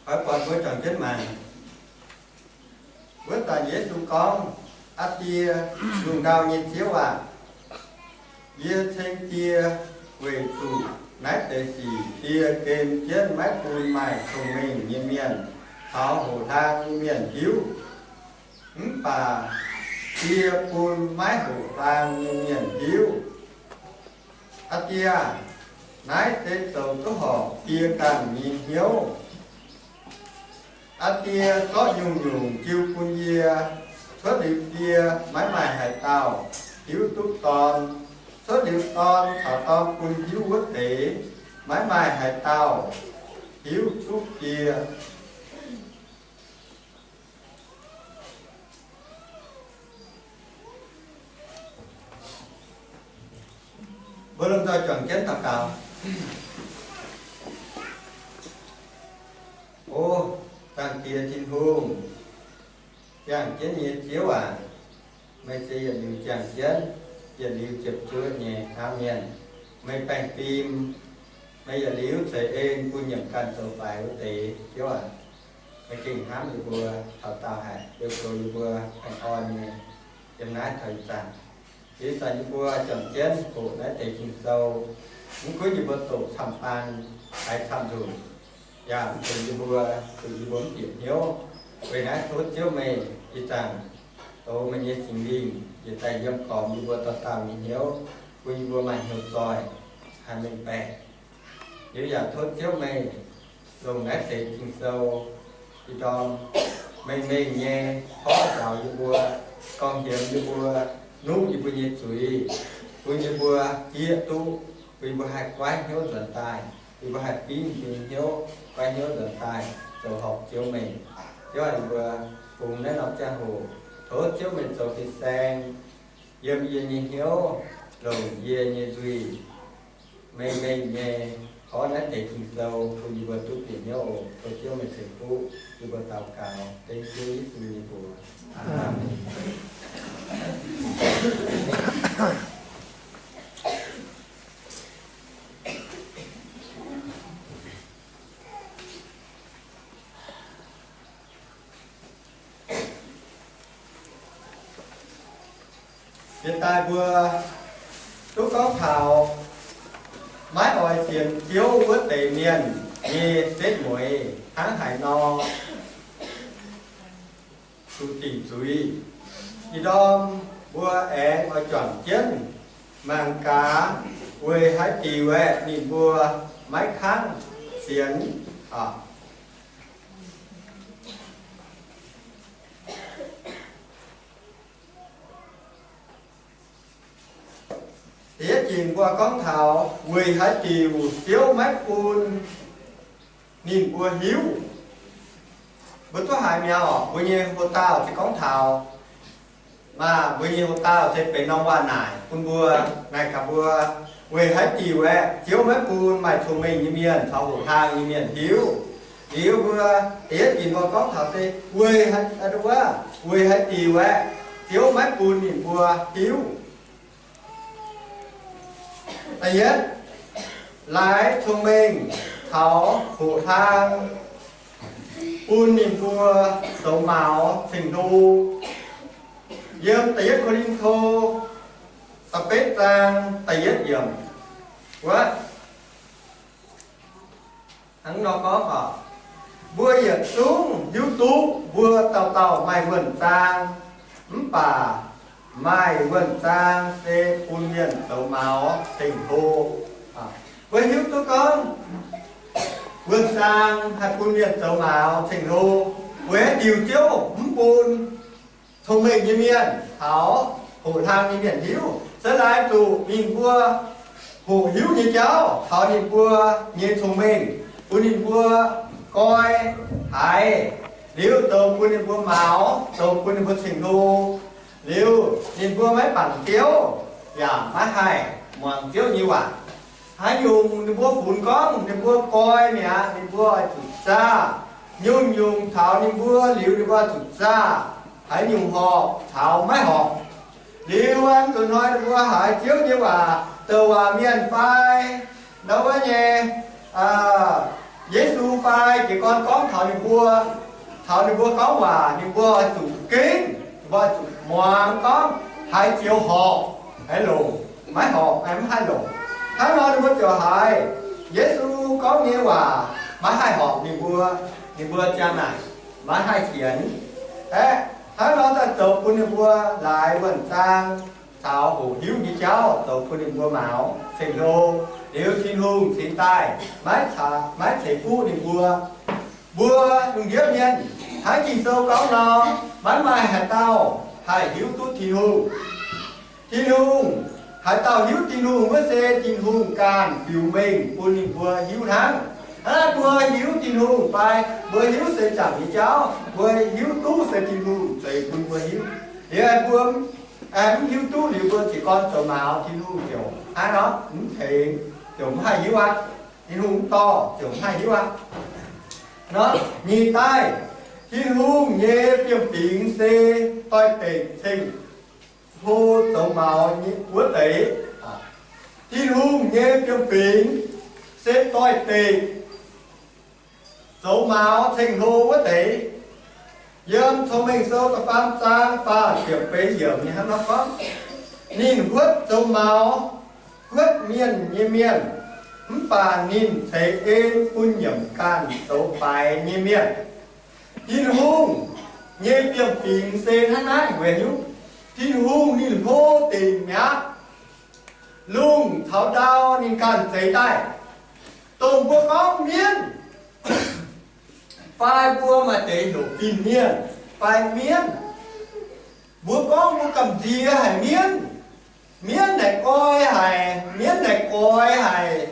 Oix buatc mbuo juangc jienv mangc. Wuov zanc Yesu gorngv, Aa Die, lungh ndau nyei Ziouv aac, yie ceng Die weic zuqc naaiv deix sic Die gem jienv maiv bun maaih cong-mengh nyei mienh caux hoqc hlang nyei mienh hiuv. Mv baac Die bun maiv hoqc hlang nyei mienh hiuv. Aa Die aah! Naaiv se zoux duqv horpc Die ganh nyei hnyouv. Aa Die zorqv nyungc-nyungc jiu bun yie. Cuotv liuz Die, maiv maaih haaix dauh hiuv duqv Dorn. Cuotv liuz Dorn, caux Dorn bun hiuv wuov deix, maiv maaih haaix dauh hiuv duqv Die. Mbuo lomh nzoih juangc jienv daux gaux. O Zaangc Diex Tin-Hungh, ziangh jienv nyei Ziouv aac, meih se yietc liuz ziangh jienv, yietc liuz ziepc zuoqv nyei hnamv mienh. Meih baengh fim, meih yietc liuz ceix en bun nyiemc ganh zoux faix wuov deix, Ziouv aac. Meih gengh hnamv yie mbuo taux daauh haic, yie mbuo, yie mbuo baengh orn nyei yiem naaiv taux ih zanc. Ih zanc yie mbuo juangc jienv hoqc naaiv deix Ging-Sou, mv gunv yie mbuo doqc camv-baan haaix camv-nzunc, yaac mv benx yie mbuo, zuqc yie mbuo mv bieqc hnyouv. Weic naaiv tov Ziouv meih ih zanc dox meih nyei Singx Lingh yietc daaih yiem gormx yie mbuo dauh dauh nyei hnyouv, bun yie mbuo maaih hnyouv-zoih, haih mengh baeqc. Liuz yaac tov Ziouv meih longc naaiv deix Ging-Sou ih ndorm mengh mengh nyei porv nzaaux yie mbuo, gorngv hemx yie mbuo, nuqv yie mbuo nyei zuiz, bun yie mbuo zieqv duqv, bun yie mbuo haih goiv hnyouv nzuonx daaih, yie mbuo haih fingx yie mbuo nyei hnyouv, goiv hnyouv nzuonx daaih zoux horpc Ziouv meih. Ziouv aac, yie mbuo bungx naaiv norm ziangh hoc, tov Ziouv meih zoux fin-saeng yiem yie nyei hnyouv, longc yie nyei nzuih mengh mengh nyei porv naaiv deix Ging-Sou bun yie mbuo duqv bieqc hnyouv oc. Tov Ziouv meih ceix fuqv yie mbuo daux gaux dengv Ziouv Yesu nyei mbuox. Aamen. Yie daaih mbuo duqv gorngv taux maiv oix sienx Ziouv wuov deix mienh nyei setv mueiz hnangv haaix nor zuqc dingc zuiz. Ih ndorm mbuo aengx oix juangc jienv mangc gaax, weic haaix diuc aeqv, ninh mbuo maiv kangv sienx. Da'yietv jiex mbuo gorngv taux weic haaix diuc Ziouv maiv bun ninh mbuo hiuv. Mbuo duqv haiz mi'aqv oc. Mbuo nyei hoc-dauh se gorngv taux, maaih mbuo nyei hoc-dauh se benx norm waac naaic bun mbuo, naaic gaax mbuo, weic haaix diuc aeqv, Ziouv maiv bun maaih cong-mengh nyei mienh caux hoqc hlang nyei mienh hiuv. Liuz mbuo da'yietv jiex mbuo gorngv taux se weic haaix, weic haaix diuc aeqv, Ziouv maiv bun ninh mbuo hiuv. Da'yietv, laaix cong-mengh caux hoqc hlang bun ninh mbuo zoux maux ceng-hlo. Yiem da'yietv Ko^lin^to da'betv zaang da'yietv yiemc wuov, hnangv nor gorngv oc, mbuo yietc zungv hiuv duqv mbuo dauh dauh maaih wuonh zaang, mv baac maaih wuonh zaang se bun mienh zoux maux ceng-hlo. Mbuo hiuv duqv gorngv wuonh zaang haih bun mienh zoux maux ceng-hlo, weic haaix diuc Ziouv mv bun cong-mengh nyei mienh caux hoqc hlang nyei mienh hiuv? Se laaix zuqc ninh mbuo hoqc hiuv nyei jauv taux ninh mbuo nyei cong-mengh, bun ninh mbuo goi haiz, liuz zoux bun ninh mbuo maux, zoux bun ninh mbuo ceng-hlo, liuz ninh mbuo maiv bangc Ziouv yaac maiv haih muangx Ziouv nyei waac. Haaix nyungc ninh mbuo funx gorngv ninh mbuo goi mi'aqv, ninh mbuo oix zuqc zaah. Nyungc-nyungc taux ninh mbuo liuz ninh mbuo oix zuqc zaah. Haaix nyungc horpc caux maiv horpc. Liuz wuov nzunc hnoi ninh mbuo haiz Ziouv nyei waac, douc waac mienh fai ndau wuov nyei, Yesu fai Naaiv jiez gorn gorngv taux ninh mbuo, taux ninh mbuo gorngv waac, ninh mbuo oix zuqc gengh, ninh mbuo oix zuqc muangx gorngv haaix joux horpc, haaix longc, maiv horpc, maiv haih longc. Hnangv nor ninh mbuo ziouc haiz Yesu gorngv nyei waac maiv haih horpc ninh mbuo, ninh mbuo ziang naaic maiv haih sienx. Aeqv, hnangv nor daaih zoux bun ninh mbuo laaix wuonh zaang caux hoqc hiuv nyei jauv zoux bun ninh mbuo maux ceng-hlo. Liuz Tin-Hungh cingx daaih maiv ceix fuqv ninh mbuo. Mbuo lungh ndiev mienh hnangv Ging-Sou gorngv nor, maiv maaih haaix dauh haih hiuv duqv Tin-Hungh. Tin-Hungh, haaix dauh hiuv Tin-Hungh wuov se Tin-Hungh ganh biux mengh bun ninh mbuo hiuv hnangv. Hnangv naaiv mbuo hiuv Tin-Hungh fai mbuo hiuv seix zaangc nyei jauv, mbuo hiuv duqv se Tin-Hungh zeix bun mbuo hiuv. Liuz mbuo mv hiuv duqv liuz mbuo jiez gorn zoux maux, Tin-Hungh ziouc hnangv nor mv tengx, ziouc mv haih hiuv aqv. Tin-Hungh mv dorh ziouc mv haih hiuv aqv. Nor nyic daaih, Tin-Hungh nyei fiem-fingx se doix-dekc ceng-hlo zoux maux wuov deix. Tin-Hungh nyei fiem-fingx se doix-dekc zoux maux ceng-hlo wuov deix. Yiem Cong-Mengh Sou da'faam zaang faah ziepc feix yiemc ninh hnangv nor gorngv, ninh huotv zoux maux, huotv mienh nyei mienh, mv baac ninh ceix en bun nyiemc ganh zoux faix nyei mienh. Tin-Hungh nyei fiem-fingx se hnangv naaiv weic nyungc, Tin-Hungh ninh hlo dingc mi'aqv. Lungh caux ndau ninh ganh zeix daaih. Dongh mbuo gorngv mienv, fai mbuo maaih deix heuc fin-mienh fai mienv, mbuo gorngv mbuo gamh nziex haic mienv. Mienv naaic goi haic, mienv naaic goix haic.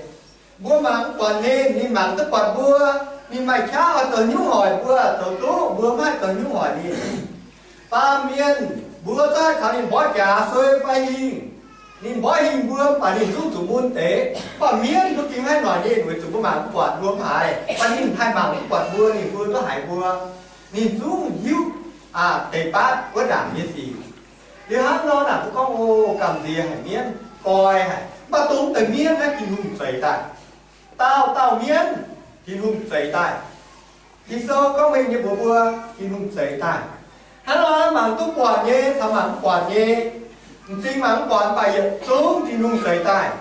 Mbuo mangc mv buatc ninh, ninh mangc duqv buatc mbuo. Ninh maaih qaqv oix zoux haaix nyungc hoic mbuo zoux duqv, mbuo maiv haih zoux haaix nyungc hoic ninh. Baamh mienh mbuo zungv haih caux ninh mborqv jaax suei fai hingh. Ninh mborqv hingh mbuo mv baac ninh zungv zuqc mun deix. Mv baac mienv mbuo gengh maiv noic ninh weic zuqc mbuo mangc mv buatc mbuo mv haiz, fai ninh haih mangc mv buatc mbuo, ninh mbuo duqv haiz mbuo. Ninh zungv hiuv deix batv wuov ndaangc nyei sic. Liuz hnangv nor naaic mbuo gorngv, o, gamh nziex haic mienv, goi haic. Mv baac dongh deix mienv naaiv Tin-Hungh zeix daaih. Dauh dauh mienv Tin-Hungh zeix daaih. Ging-Sou gorngv mengh nyei mbuox mbuo, Tin-Hungh zeix daaih. Hnangv nor mangc duqv buatc nyei caux mangc mv buatc nyei, m'zing mangc mv buatc mv baac yietc zungv Tin-Hungh zeix daaih.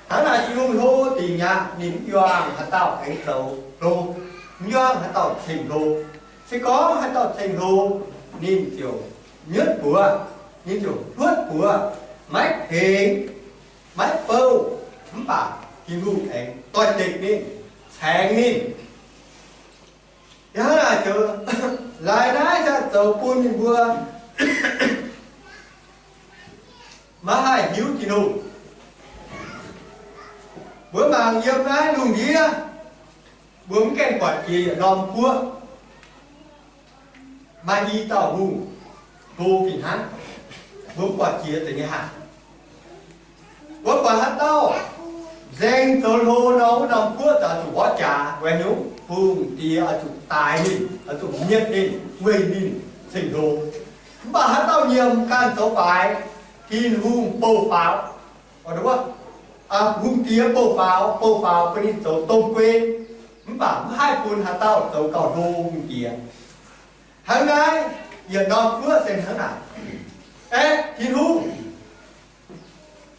Hnangv naaic Tin-Hungh hlo dingc aqv. Ninh mv yuangh haaix dauh aengx zoux hlo, mv yuangh haaix dauh ceng-hlo. Se gorngv haaix dauh ceng-hlo, ninh ziouc nyutv buoz, ninh ziouc hluotv buoz, maiv tengx, maiv bouh, mv baac Tin-Hungh aengx doix-dekc ninh, caengx ninh. Yie hnangv naaic zoux, laaix naaiv daaih zoux bun ninh mbuo maiv haih hiuv Tin-Hungh. Mbuo mangc yiem naaiv lungh ndiev, mbuo mv gaengh buatc jiex yietc norm guoqv maaih i dauh hungh hlo fih hnangv. Mbuo mv buatc jiex deix nyei haac. Mbuo buatc haaix dauh nzengc zoux hlo nor, wuov norm guoqv zaux zuqc mborqv jaax. Weic nyungc hungh diex oix zuqc daix ninh, oix zuqc mietc ninh, weic ninh ceng-hlo. Mv baac haaix dauh nyiemc ganh zoux faix, Tin-Hungh bouh faaux. Hungh diex bouh faaux, bouh faaux bun ninh zoux domh guei, mv baac mv haih bun haaix dauh zoux gauh hlo hungh diex. Hnangv naaiv, yietc norm guoqv se hnangv naaic. Aeqv, Tin-Hungh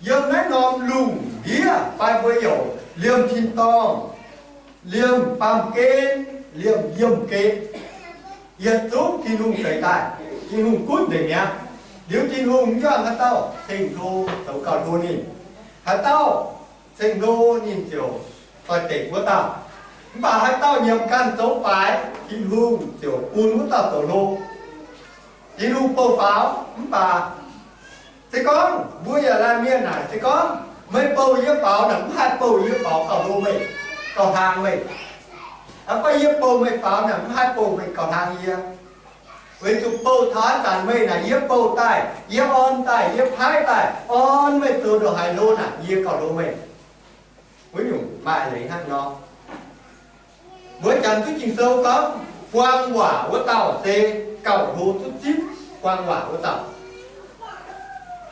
yiem naaiv norm lungh ndiev fai mbuo youc liemh tin-dorngh, liemh baamh gen, liemh yiemh gen, yietc zungv Tin-Hungh zeix daaih. Tin-Hungh gunv nzengc mi'aqv. Liuz Tin-Hungh mv yuangh haaix dauh ceng-hlo zoux gauh hlo ninh. Haaix dauh ceng-hlo ninh ziouc doix-dekc wuov dauh. Mv baac haaix dauh nyiemc ganh zoux faix, Tin-Hungh ziouc bun wuov dauh zoux hlo. Tin-Hungh bouh faaux mv baac se gorngv mbuo yaac laanh mienh naaic, se gorngv meih bouh yie faaux naaic, mv haih bouh yie faaux gauh hlo meih, gauh hlang meih. Fai yie bouh meih faaux naaic, mv haih bouh meih gauh hlang yie. Weic zuqc bouh taux ih zanc meih naaic, yie bouh daaih, yie orn daaih, yie paaiv daaih, orn meih zoux ndongc haaix hlo naaic, yie gauh hlo meih. Wuov nyungc maaih leiz hnangv nor. Mbuo jangx duqv Ging-Sou gorngv, buang waac wuov dauh se gauh hlo duqv zipv buang waac wuov dauh.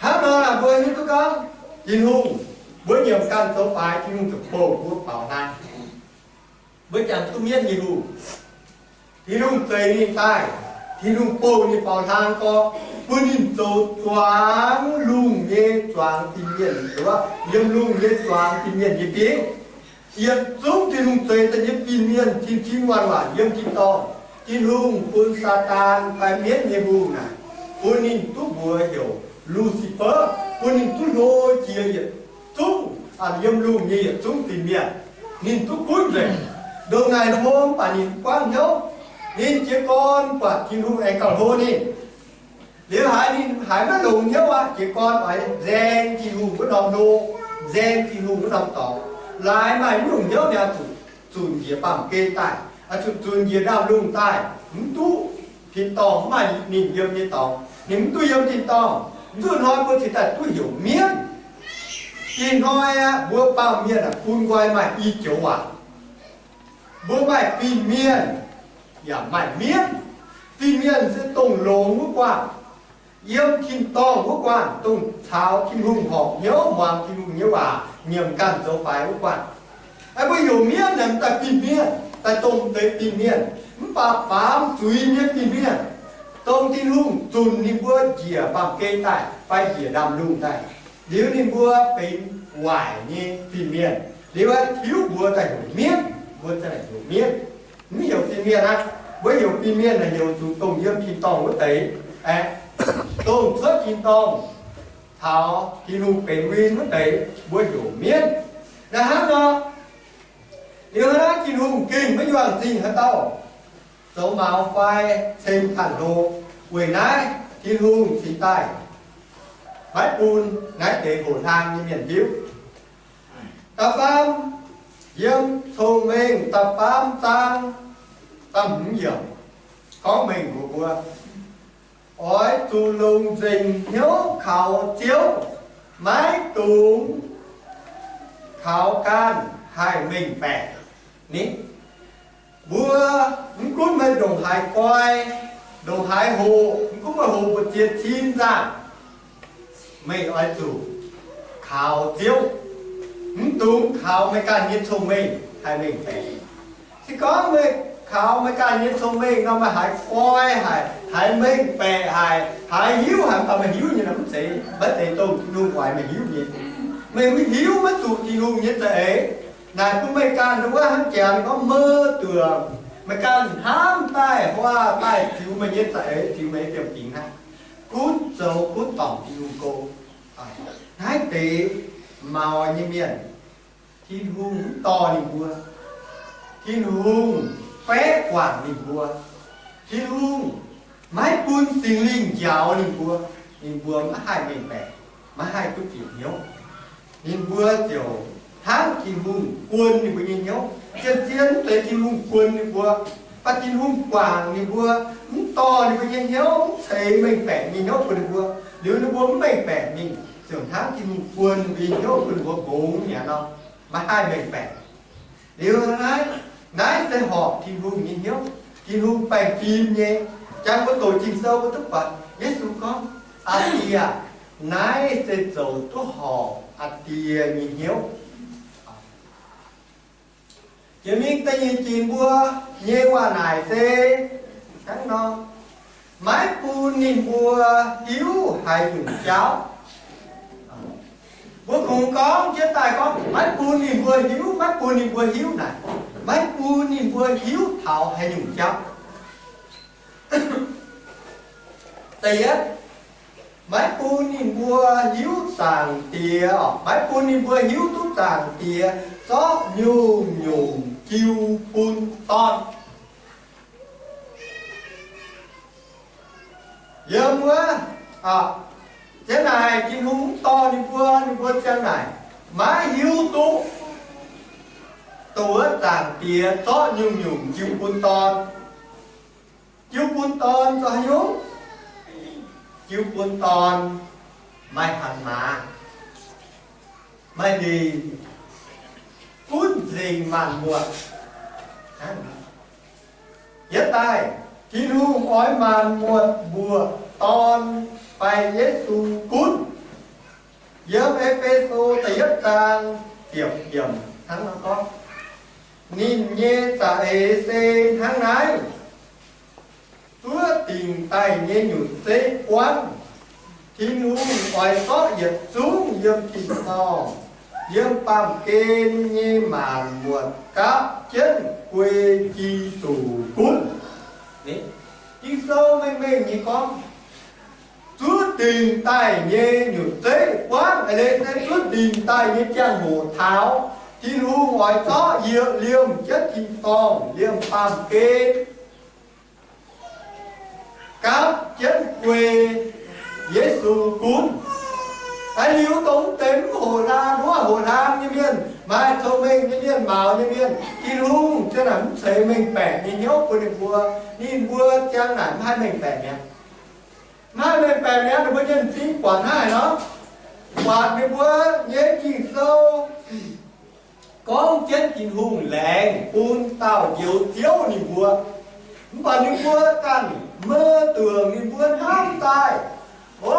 Hnangv nor mbuo hiuv duqv gorngv, Tin-Hungh, mbuo nyiemc ganh zoux faix, Tin-Hungh ziouc bouh mbuo faaux hlang. Mbuo jangx duqv mienv nyei hungh. Tin-Hungh zeix ninh daaih, Tin-Hungh bouh ninh faaux hlang gorx, bun ninh zoux zuangx lungh nyei zuangx fin-mienh, yiem lungh nyei zuangx fin-mienh nyei bieiv. Yietc zungv Tin-Hungh zeix daaih nyei fin-mienh cin-cin waanc-waanc yiem tin-dorngh, Tin-Hungh bun Saadaan fai mienv nyei hungh naaic, bun ninh duqv mbuox heuc Lucifer, bun ninh duqv hlo jiex yietc zungv, yiem lungh nyei yietc zungv fin-mienh. Ninh duqv gunv nzengc. Ndongc naaic hlo mv baac ninh mv buangv hnyouv. Ninh jiez gorn buatc Tin-Hungh aengx gauh hlo ninh. Liuz haiz ninh haiz maiv longx hnyouv aqv, jiez gorn oix nzaeng Tin-Hungh wuov norm hlo, nzaeng Tin-Hungh wuov norm dorngx. Laaix maaih nyungc hnyouv ninh oix zuqc zunc njiec baamh gen daaih, oix zuqc zunc njiec ndaamv-lungh daaih, mv duqv tin-dorngh mv maaih ninh yiem nyei dorngx. Ninh mv duqv yiem tin-dorngh, mv zuqc hnoi mbuo cingx daaih duqv heuc mienv. Ih hnoi aqv, mbuo baamh mienh aqv, bun nqoi maaih i joux waac. Mbuo maaih fin-mienh, yaac maaih mienv. Fin-mienh se dongh longx wuov guanh, yiem tin-dorngh wuov guanh, dongh caux Tin-Hungh horpc hnyouv, muangx Tin-Hungh nyei waac, nyiemc ganh zoux faix wuov guanh. Aa, mbuo heuc mienv naaic daaih fin-mienh, daaih dongh deix fin-mienh, mv baac baamz zuiz nyei fin-mienh, dongh Tin-Hungh zunc ninh mbuo njiec baamh gen daaih fai njiec ndaamv-lungh daaih, liuz ninh mbuo benx waaic nyei fin-mienh. Liuz aeqv, tiuv mbuo daaih heuc mienv, mbuo ziouc heuc mienv, mv heuc fin-mienh aqv. Mbuo heuc fin-mienh naaic heuc zuqc dongh yiem tin-dorngh wuov deix, aeqv, dongh cuotv tin-dorngh caux Tin-Hungh benx win wuov deix, mbuo heuc mienv. Naaiv hnangv nor, liuz hnangv Tin-Hungh gengh maiv yuangh zingh haaix dauh zoux maux fai ceng ganh hlo. Weic naaiv Tin-Hungh cingx daaih maiv bun naaiv deix hoqc hlang nyei mienh hiuv. Da'faam, yiem Cong-Mengh da'faam zaang da'hmz yiemc gorngv mengh mbuox mbuo, oix zuqc longc nzengc hnyouv kaux Ziouv, maiv dungx kaux ganh haih mengh baeqc ni. Mbuo mv gunv meih ndongc haaix guai, ndongc haaix hoqc, mv gunv meih hoqc mbu'ziex cin nzaangc, meih oix zuqc kaux Ziouv. Mv dungx kaux meih ganh nyei cong-mengh haih mengh baeqc. Se gorngv meih kaux meih ganh nyei cong-mengh nor, meih haiz guai haic, haiz mengh baeqc haic, haiz hiuv haic, mv baac meih hiuv nyei nor mv zeiz, maiv zeiz dongh Tin-Hungh oix meih hiuv nyei. Meih mv hiuv maiv zuqc Tin-Hungh nyei za'eix. Naaic bun meih ganh wuov hnangv jaax ninh gorngv maiv duqv, meih ganh hnamv daaih, huaav daaih ziux meih nyei za'eix, ziux meih nyei fiem-fingx hnangv, gunv zoux gunv dorngc Tin-Hungh go. Naaiv deix maux nyei mienh, Tin-Hungh mv dorh ninh mbuo. Tin-Hungh baeqv guangc ninh mbuo. Tin-Hungh maiv bun Singx Lingh njaaux ninh mbuo. Ninh mbuo maiv haih mengh baeqc, maiv haih duqv bieqc hnyouv. Ninh mbuo ziouc hnangv Tin-Hungh guon ninh mbuo nyei hnyouv. Zien-zien mv zeiz Tin-Hungh guon ninh mbuo, mv baac Tin-Hungh guangc ninh mbuo, mv dorh ninh mbuo nyei hnyouv, mv ceix mengh baeqc nyei hnyouv bun ninh mbuo. Liuz ninh mbuo mv mengh baeqc mingh, ziouc hnangv Tin-Hungh guon ninh mbuo nyei hnyouv bun ninh mbuo nqox mi'aqv nor, maiv haih mengh baeqc. Liuz naaiv, naaiv se horpc Tin-Hungh nyei hnyouv. Tin-Hungh baengh fim nyei. Jangx mbuo doqc Ging-Sou mbuo duqv buatc Yesu gorngv, Aa Die aah, naaiv se zoux duqv horpc aa Die nyei hnyouv. Jiex mingh da'nyeic ginc mbuo nyei waac naaic se hnangv nor, maiv bun ninh mbuo hiuv haaix nyungc jauv. Mbuo kungx gorngv jienv daaih gorngv maiv bun ninh mbuo hiuv, maiv bun ninh mbuo hiuv naaic, maiv bun ninh mbuo hiuv taux haaix nyungc jauv. Da'yietv, maiv bun ninh mbuo hiuv Zaangc Diex, maiv bun ninh mbuo hiuv duqv Zaangc Diex zorqv nyungc-nyungc jiu bun dorn. Yiem wuov, aa, ziang naaic Tin-Hungh mv dorh ninh mbuo, ninh mbuo ziang naaic maiv hiuv duqv dongh wuov Zaangc Diex zorqv nyungc-nyungc jiu bun dorn. Jiu bun dorn zoux haaix nyungc? Jiu bun dorn maaih hatc maaz, maaih lingc, gunv nzengc maanc muotc. Yietv daaih, Tin-Hungh oix maanc muotc mbuoqc Dorn fai Yesu gunv. Yiem E^fe^so da'yietv zaang ziepc yiemc hnangv nor gorngv, Ninh nyei za'eix se hnangv naaiv. Zuov dingc daaih nyei nyutc zeiv buangv. Tin-Hungh oix zorqv yietc zungv yiem tin-dorngh, yiem baamh gen nyei maanc muotc gapv jienv guei Giduc gunv. Ging-Sou mengh mengh nyei gorngv, zuov dingc daaih nyei nyutc zeiv buangv, eix leiz se zuov dingc daaih nyei ziangh hoc taux, Tin-Hungh oix zorqv yietc liemh jienv tin-dorngh, liemh baamh gen gapv jienv guei Yesu gunv. Aa, liuz dongh mv deix mv hoqc hlaang, mv hoqc hlaang nyei mienh, maaih cong-mengh nyei mienh, maux nyei mienh, Tin-Hungh ziang naaic mv ceix mengh baeqc nyei hnyouv bun ninh mbuo. Ninh mbuo ziang naaic mv haih mengh baeqc mi'aqv. Mv haih mengh baeqc mi'aqv, ninh mbuo nyei m'zing buatc hnangv haaix nor? Buatc ninh mbuo nyei Ging-Sou gorngv jienv Tin-Hungh laengz bun dauh Njoux Ziouv ninh mbuo. Mv baac ninh mbuo ganh maiv duqv, ninh mbuo hnamv daaih, o,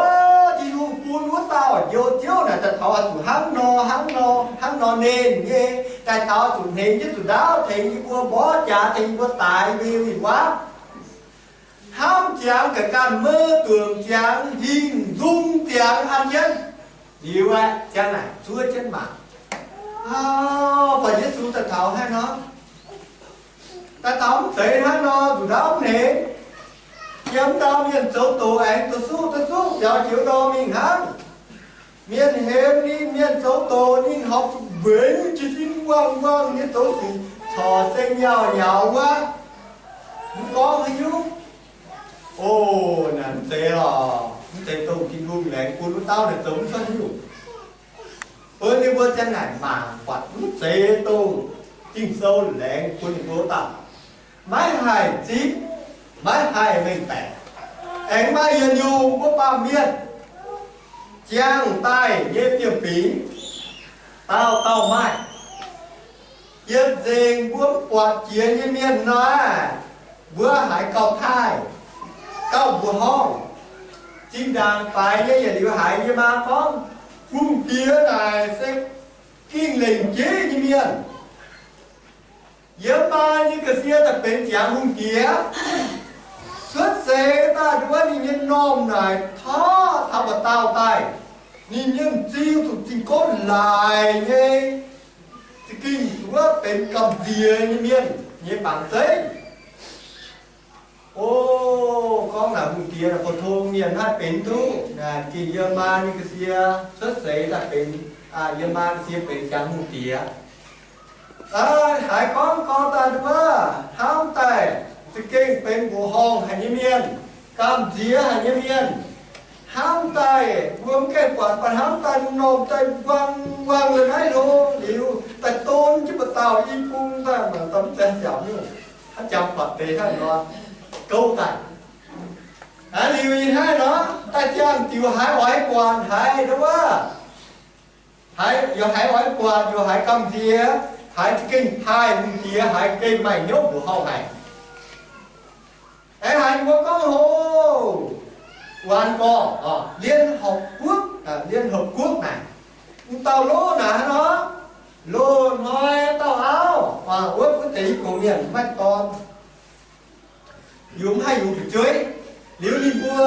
Tin-Hungh bun wuov dauh Njoux Ziouv naaic daaih taux zuqc hnangv nor, hnangv nor, hnangv nor nernh nyei, daaih taux zuqc hnengx jienv zuqc ndaauv tengx yie mbuo, mborqv jaax tengx yie mbuo, daix mbuo nyei waac. Hnamv ziangx ga'ganh maiv duqv, ziangx hingh nzung ziangx an jienv. Liuz aeqv, ziang naaic zuov jienv mangc. Aa, buatc Yesu daaih taux hnangv nor, daaih taux mv zeiz hnangv nor, zuqc ndaauv hnengx. Yiem ndau mienh zoux doz aengx douz-suqv douz-suqv biaux joux ndorm mingh hnangv. Mienh hemx ninh, mienh zoux doz ninh, horpc zuqc mbueix jiez sin wangv wangv nyei zoux sic, corc seng yauh nyaux wuov. Mv gorngv haaix nyungc. O, naaic mv zeiz lorqc, mv zeiz dongh Tin-Hungh laengz bun wuov dauh naaic zoux mv cuotv nyungc. Bun ninh mbuo ziang naaic mangc buatc mv zeiz dongh Ging-Sou laengz bun ninh mbuo wuov dauh. Maiv haih zipv, maiv haih mengh baeqc. Aengx maaih yietc nyungc mbuo baamh mienh ziangh daaih nyei fiem-fingx, dauh dauh maaih. Yiem nzengc mbuo mv buatc jiex nyei mienh nor, mbuo haiz gauh taaih, gauh mbuoqc horngh. Zinh ndaangc faix nyei yietc liuz haiz yie maa gorngv, hungh diex naaic se gengh lengc jeiv nyei mienh. Yiem maa nyei ga'sie daaih benx ziangx hungh diex. Cuotv seix daaih nduov ninh nyei m'normh naaic torqv taux mbu'ndongx daaih, ninh nyei m'zing zuqc zingh gouv laaic nyei, za'gengh wuov benx gamh nziex nyei mienh nyei bangc zeiv. O, gorngv naaic hungh diex naaic, pou-tong mienh maiv haih benx duqv. Naaic gengh yiem maa nyei ga'sie cuotv seix daaih benx, yiem maa ga'sie benx ziangx hungh diex. Haiz gorngv gorngv daaih nduov, hnamv daaih za'gengh benx mbuoqc horngh haic nyei mienh, gamh nziex haic nyei mienh. Hnamv daaih mbuo mv gaengh buatc, mv baac hnamv daaih m'normh daaih wang wang liuz naaiv hlo liuz, daaih don jienv mbu'ndongx i bung daaih, mbu'ndongx mv zeiz haaix jangx nyungc, haaix jangx buatc deix hnangv nor, gouv daaih. Aa, liuz ih hnangv nor, daaih ziangh diuc haiz oix buatc haiz nduov, haiz, yaac haiz oix buatc, yaac haiz gamh nziex, haiz za'gengh taaih hungh diex, haiz gengh maaih hnyouv mbuoqc horngh haic. Aengx haiz mbuo gorngv hlo, องค์กร Liên Hợp Quốc, Liên Hợp Quốc naaic, m'dauh loz naaic hnangv nor, loz-hnoi dauh auv, wuov, wuov deix i gox mienh maiv dorn, yungz maiv haih yungz fu'jueiv. Liuz ninh mbuo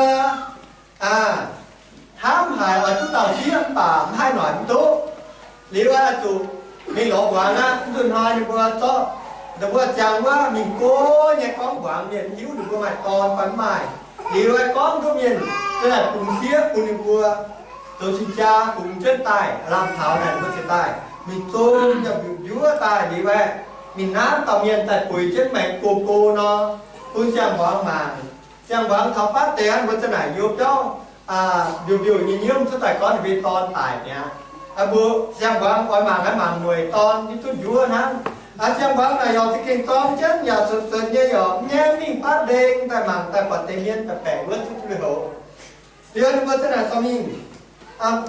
hnamv haic oix duqv dauh sieqv mv baac maiv haih noic mv duqv. Liuz zuqc mingh lorz mbuangz aqv. Mv nzunc hnoi ninh mbuo zorqv, ninh mbuo ziangh wuov mingh go nyei gorngv mbuangz mienh mv hiuv ninh mbuo maaih dorn fai mv maaih. Liuz gorngv nduov mienh za'naaic bungx sieqv bun ninh mbuo zoux cing-jaa bungx jienv daaih, lamh taux naaic ninh mbuo ziouc daaih mingh zong yaac mbiuqc njuov daaih liuz aeqv, mingh nanv dauh mienh daaih bueix jienv maengx go go nor, bun siang-mbuangz mangc. Siang-mbuangz taux fatv deix hnangv mbuo za'naaic youz biauv mbiouh mbiouh nyei nyiemv cuotv daaih gorngv ninh mbuo dorn daic mi'aqv. Mbuo siang-mbuangz oix mangc naaiv mangc mueic dorn hiuv duqv njuov hnangv. Siang-mbuangz naaic yaac za'gengh zorng jienv yaac cuotv cuotv nyei yaac mv nyaiv mingh fatv ndeng daaih mangc daaih buatc deix mienh baeqc baeqc wuov cuotv duqv lui-houx. Liuz ninh mbuo za'naaic dorh mingh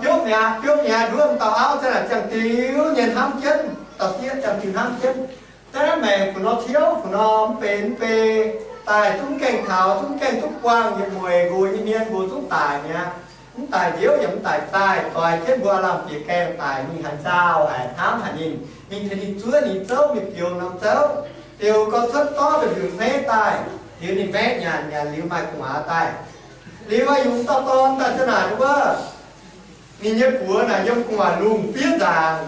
biopv mi'aqv, biopv mi'aqv, nduov m'dauh auv za'naaic ziangh diuh nyei hnamv jienv, dauh sieqv ziangh diuh hnamv jienv. Za'naaiv maengc fu'nor ciouv fu'nor mv benx mv bei, daaih zungv gaengh taux, zungv gaengh duqv buangh yietc mueic nqox nyei mienh mbuo zungv daic mi'aqv. Mv daic nziouv yaac mv daic daaih, doix jienv mbuo lamh bieqc gaengh daic mingh haaix nzauh haic hnamv haic ninh. Mingh tengx ninh zuov ninh zouv, mingh biux norm zouv, biux gau cuotv dorv mbiungc-hmeiv daaih, liuz ninh mbaeqv nyanc, nyanc liuz maaih gu'nguaaz daaih. Liuz yungz dauh dorn daaih ziouc naaic wuov, ninh nyei buoz naaic yiem gu'nguaaic lungh fiev nzaangc.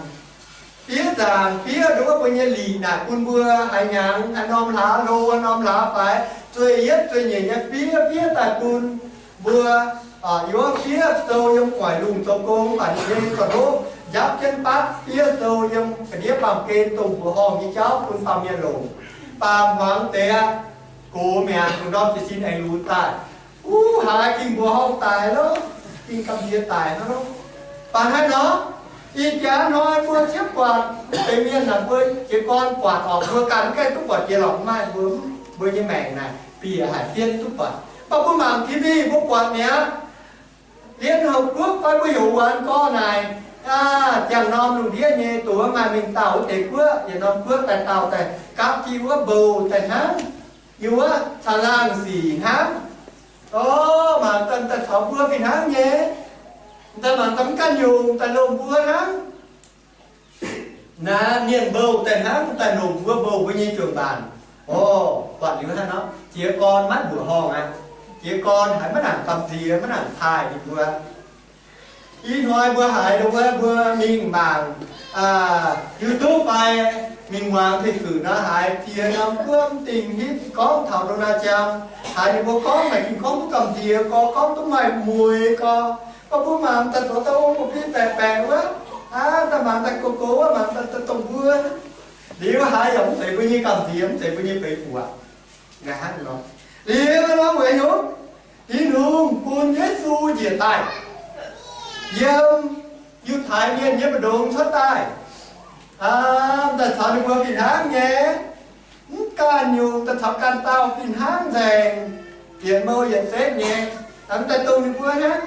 Fiev nzaangc, fiev nduov mbuo nyei lic naaic bun mbuo haaix hnyangx, haaix norm hlaax hlo, haaix norm hlaax faix, zueih yietv zueih nyeic nyei fiev, fiev daaih bun mbuo. Yiem wuov fiev sou yiem gu'nguaaic lungh zoux gong, mv baac ninh nyei zorc-ndoqv njapv jienv batv fiev sou yiem ga'ndiev baamh gen dongh mbuoqc horngh nyei jauv bun baamh mienh longc. Baamh hmuangx deix aqv, gox mi'aqv, zuqc ndorm jiez sin aengx lunx daaih. Uv, haaix ging mbuoqc horngh daaih lorqc, ging gamh nziex daic hnangv lorqc. Baac hnangv nor, ih jaax hnoi mbuo ciepv buatc, mv deix mienh naaic mbuo jiez gorn buatc orqc, mbuo ganh mv gaengh duqv buatc jiex lorqc, mv maaih mbuo, mbuo nyei maengc naaic bieqc haic, fiev duqv buatc. Mv baac mbuo mangc T V mbuo buatc mi'aqv. Liên Hợp Quốc fai mbuo heuc wuonx gorngv naaic, ziangh norm lungh ndiev nyei doz maaih mingh dauh wuov deix guoqv, yietc norm guoqv daaih dauh daaih gapv jienv wuov mbouh daaih hnangv, yiem wuov caangh laangh sic hnangv. O, mangc daaih caux mbuo fih hnangv nyei. Daaih mangc daaih mv ganh nyungc daaih lomh mbuo hnangv. Naaiv mienh mbouh daaih hnangv daaih lomh mbuo mbouh mbuo nyei juangc maanc. O, buatc liuz hnangv nor, jiez gorn maiv mbuoqc horngh aqv. Jiez gorn haiz maiv nangc gamh nziex, maiv nangc taaih ninh mbuo. Ih hnoi mbuo haiz dongh wuov mbuo mingh mangc YouTube fai mingh muangx fei fui nor, haiz jiex norm guoqv dingh hitv gorngv taux Donald Trump, haiz ninh mbuo gorngv naaic ging gorngv duqv gamh nziex gorx, gorngv duqv maaih mueiz gorx. Gorngv mbuo mangc daaih zoux daaih ong mbuo fih baeqc baeqc wuov, aav, daaih mangc daaih gox gox wuov, mangc daaih dongh mbuo. Liuz haiz yaac mv zeiz mbuo nyei gamh nziex, mv zeiz mbuo nyei feix fuqv aqv. Hnangv nor, liuz nor weic hnyouv Tin-Hungh bun Yesu njiec daaih, yiem Yiutai Mienh nyei mbu'ndongx cuotv daaih, daaih caux ninh mbuo fih hnangv nyei. Mv ganh nyungc daaih caux ganh dauh fih hnangv nzengc, yietc mouh yietc setv nyei. Mv daaih dongh ninh mbuo hnangv.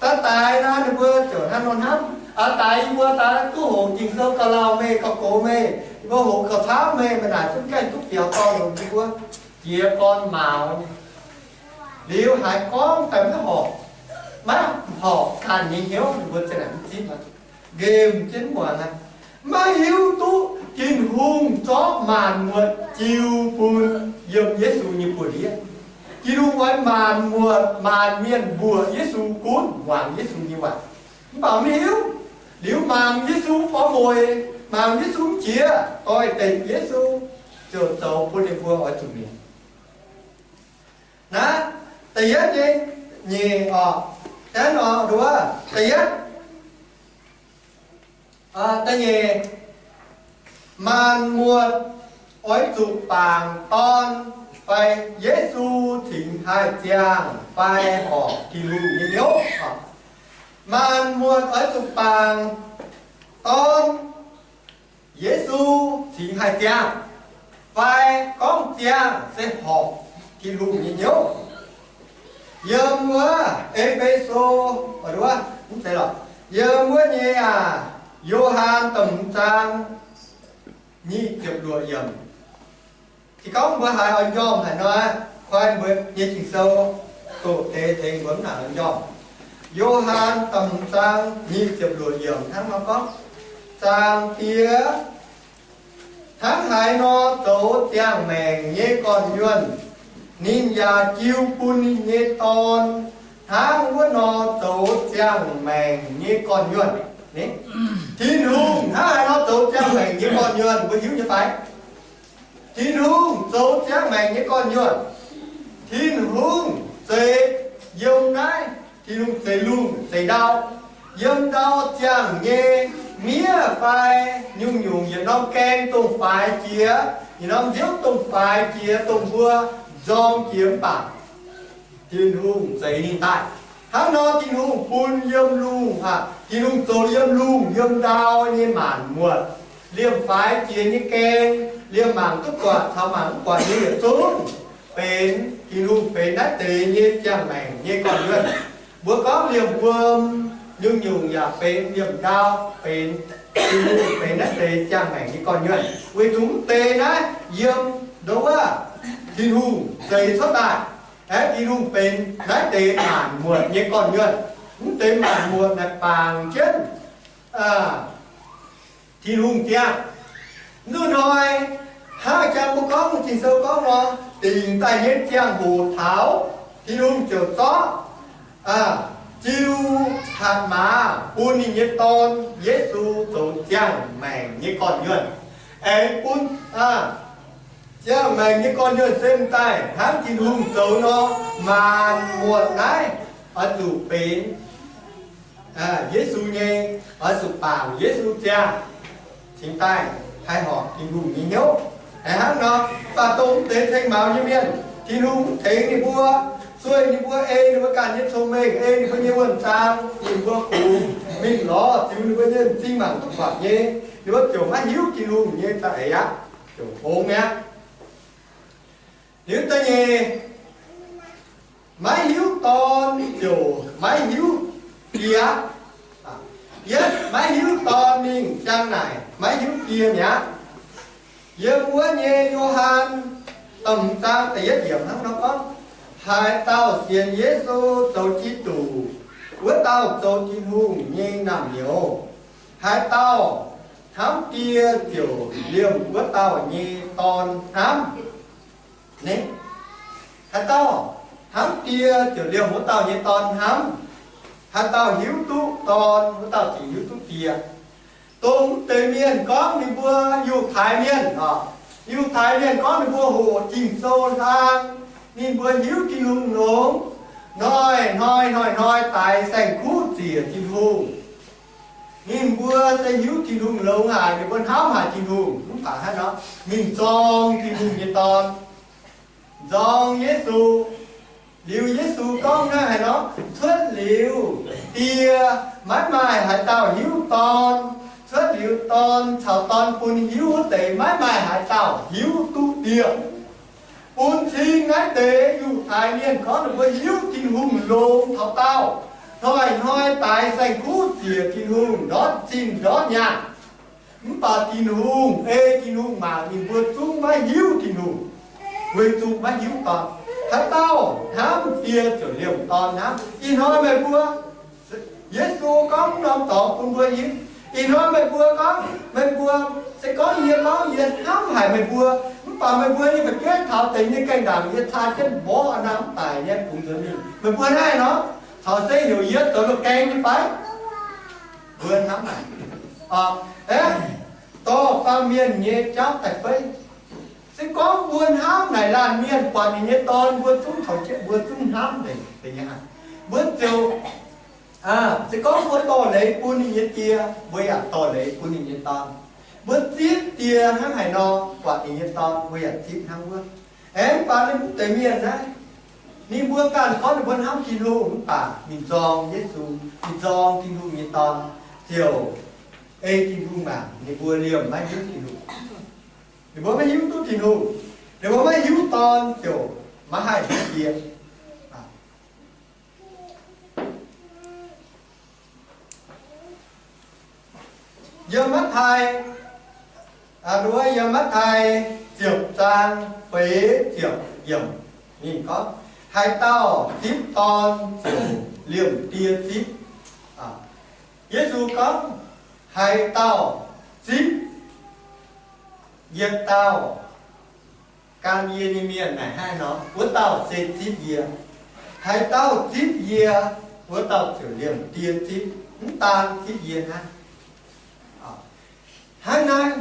Daaih daix nor ninh mbuo ziouc hnangv nor hnamv, aa, daix yie mbuo daaih duqv hoqc Ging-Sou gauh lauh meih, gauh gox meih, yie mbuo hoqc gauh camv meih, meih naaic zungv gaengh duqv biaux dorn longx yie mbuo. Jiez gorn maux liuz haiz gorngv daaih maiv horpc, maiv horpc ganh nyei hnyouv, ninh mbuo za'naaic mv zipv aqv, nqemh jienv muangx aqv. Maiv hiuv duqv Tin-Hungh zorqv maanc muotc jiu bun yiem Yesu nyei buoz-ndiev. Tin-Hungh oix maanc muotc maanc mienh mbuoqc Yesu gunv muangx Yesu nyei waac. Mv baac mv hiuv. Liuz mangc Yesu borv mueiz, mangc Yesu mv jiex, doix-dekc Yesu, ziouc zoux bun ninh mbuo oix zuqc mietc. Naaiv da'yietv nyei, nyeic oc, da'yietv, da'yietv, da'nyeic, maanc muotc oix zuqc bangc dorn fai Yesu cingx haih ziangh fai horpc Tin-Hungh nyei hnyouv. Maanc muotc oix zuqc bangc dorn Yesu cingx haih ziangh, fai gorngv ziangh se horpc Tin-Hungh nyei hnyouv. Yiem wuov E^fe^so, mv zeiz lorqc, yiem wuov nyei aac, Yo^han da'hmz zaang nyic ziepc luoqc yiemc. Se gorngv mbuo haiz oix njormh haaix nor, koi mbuo nyei Ging-Sou doqc deix tengx mbuo mv nangc oix njormh. Yo^han da'hmz zaang nyic ziepc luoqc yiemc hnangv nor gorngv, Zaangc Diex hnangv haaix nor zoux ziangh maengc nyei gorn-nyuonh, ninh yaac jiu bun ninh nyei Dorn hnangv wuov nor zoux ziangh maengc nyei gorn-nyuonh. Tin-Hungh hnangv haaix nor zoux ziangh maengc nyei gorn-nyuonh, mbuo hiuv nyei fai? Tin-Hungh zoux ziangh maengc nyei gorn-nyuonh. Tin-Hungh zeix yiem naaiv, Tin-Hungh zeix lungh zeix ndau. Yiem ndau ziangh nyei miev fai nyungc-nyungc yietc norm gaeng dongh faix jiex, yietc norm nziouv dongh faix jiex, dongh mbuo nzorng jiex mv baac Tin-Hungh zeix ninh daaih. Hnangv nor Tin-Hungh bun yiem lungh, aa, Tin-Hungh zoux yiem lungh yiem ndau nyei maanc muotc, liemh faix jiex nyei gaeng, liemh mangc duqv buatc caux mangc mv buatc nyei yietc zungv benx, Tin-Hungh benx naaiv deix nyei ziangh maengc nyei gorn-nyuonh. Mbuo gorngv liemh wuom, nyungc-nyungc yaac benx liemh ndau, benx, Tin-Hungh benx naaiv deix ziangh maengc nyei gorn-nyuonh. Weic zuqc mv deix naaiv yiem ndo wuov Tin-Hungh zeix cuotv daaih, aeqv, Tin-Hungh benx naaiv deix maanc muotc nyei gorn-nyuonh. Mv deix maanc muotc naaic bangc jienv Tin-Hungh ziangh. Mv duqv hnoi, hnangv jang mbuo gorngv Ging-Sou gorngv nor, dingc daaih nyei ziangh hoc taux, Tin-Hungh ziouc zorqv, aa, jiu hatc maaz bun ninh nyei Dorn, Yesu, zoux ziangh maengc nyei gorn-nyuonh. Aengx bun, aa, ziangh maengc nyei gorn-nyuonh se m'daaih hnangv Tin-Hungh zoux nor, maanc muotc naaiv oix zuqc benx, aa, Yesu nyei, oix zuqc bangc Yesu ziangh, cingx daaih haih horpc Tin-Hungh nyei hnyouv. Hnangv nor, mv baac dongh mv deix ceng-mauz nyei mienh, Tin-Hungh mv tengx ninh mbuo, sueih ninh mbuo, ei ninh mbuo ganh nyei cong-mengh, ei ninh mbuo nyei wuonh zaang, ninh mbuo kungx mingh lorz ziux ninh mbuo nyei m'zing mangc duqv buatc nyei, ninh mbuo ziouc maiv hiuv Tin-Hungh nyei za'eix aqv, ziouc ong mi'aqv. Liuz da'nyeic, maiv hiuv Dorn ziouc maiv hiuv Die. Yietv maiv hiuv Dorn mingh jang naaic maiv hiuv Die mi'aqv. Yiem wuov nyei Yo^han da'hmz zaang da'yietv yiemc hnangv nor gorngv, haaix dauh sienx Yesu zoux Giduc, wuov dauh zoux Tin-Hungh nyei naamh nyouz. Haaix dauh hnamv Die ziouc liemh wuov dauh nyei dorn hnamv. Ne, haaix dauh hnamv Die ziouc liemh wuov dauh nyei dorn hnamv. Haaix dauh hiuv duqv Dorn, wuov dauh ziouc hiuv duqv Die. Dongh mv deix mienh gorngv ninh mbuo Yiutai mienh oc. Yiutai mienh gorngv ninh mbuo hoqc Ging-Sou hlang, ninh mbuo hiuv Tin-Hungh longx, hnoi-hnoi hnoi-hnoi daix saeng-kuv ziec Tin-Hungh. Ninh mbuo se hiuv Tin-Hungh longx haic, ninh mbuo hnamv haic Tin-Hungh, mv baac hnangv nor mingh nzorng Tin-Hungh nyei Dorn, nzorng Yesu. Liuz Yesu gorngv hnangv haaix nor, cuotv liuz Die maiv maaih haaix dauh hiuv Dorn. Cuotv liuz Dorn caux Dorn bun hiuv wuov deix maiv maaih haaix dauh hiuv duqv Die. Bun cing naaiv deix Yiutai mienh gorngv ninh mbuo hiuv Tin-Hungh longx taux daauh, hnoi-hnoi daix saeng-kuv ziec Tin-Hungh ndortv zinh ndortv nyaanh. Mv baac Tin-Hungh, ei Tin-Hungh mangc ninh mbuo zungv maiv hiuv Tin-Hungh, weic zuqc maiv hiuv Dorn. Haaix dauh hnamv Die ziouc liemh Dorn hnamv. Ih hnoi meih mbuo, Yesu gorngv norm dorngx bun mbuo hiuv. Ih hnoi meih mbuo gorngv, meih mbuo se gorngv yie gorngv yie hnamv haic meih mbuo, mv baac meih mbuo nyei fu'jueiv taux deix nyei gaengh ndaangc yie caa jienv mborqv naaiv mv daic nyei bungx nzuonx mingh, meih mbuo naaiv nor caux se heuc yie zoux loz-gaeng nyei fai? Mbuo hnamv haic. Aeqv, dorh baamh mienh nyei jauv daaih fei. Se gorngv mbuo hnamv naaic laanh mienh buatc ninh nyei dorn, mbuo zungv taux jienv mbuo zungv hnamv nzengc deix nyei aqv. Mbuo ziouc, se gorngv mbuo dorh leiz bun ninh nyei die, mbuo yaac dorh leiz bun ninh nyei dorn. Mbuo zipv die hnangv haaix nor, buatc ninh nyei dorn mbuo yaac zipv hnangv wuov. Aeqv, mv baac ninh mv deix mienh naaiv, ninh mbuo ganh gorngv ninh mbuo hnamv Tin-Hungh mv baac ninh nzorng Yesu, ninh nzorng Tin-Hungh nyei Dorn, ziouc ei Tin-Hungh mangc ninh mbuo liemh maiv hiuv Tin-Hungh. Ninh mbuo maiv hiuv duqv Tin-Hungh. Ninh mbuo maiv hiuv Dorn ziouc maiv haih hiuv die. Yiem Matv^taai, aa, yiem Matv^taai ziepc zaang feix ziepc yiemc ninh gorngv, haaix dauh zipv Dorn ziouc liemh die zipv. Yesu gorngv, haaix dauh zipv yietc dauh gan yie nyei mienh naaic hnangv nor, wuov dauh se zipv yie. Haaix dauh zipv yie, wuov dauh ziouc liemh die zipv, mv daan zipv yie hnangv. Hnangv naaiv,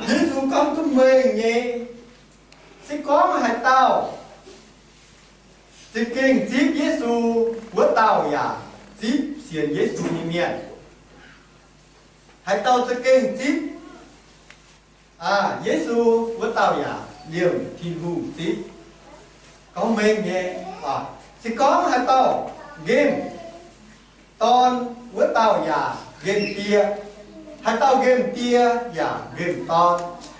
Yesu gorngv duqv mengh nyei, se gorngv haaix dauh za'gengh zipv Yesu, wuov dauh yaac zipv sienx Yesu nyei mienh. Haaix dauh za'gengh zipv Yesu, wuov dauh yaac liemh Tin-Hungh zipv. Gorngv mengh nyei, se gorngv haaix dauh nqemh Dorn, wuov dauh yaac nqemh Die. Haaix dauh nqemh Die yaac nqemh Dorn.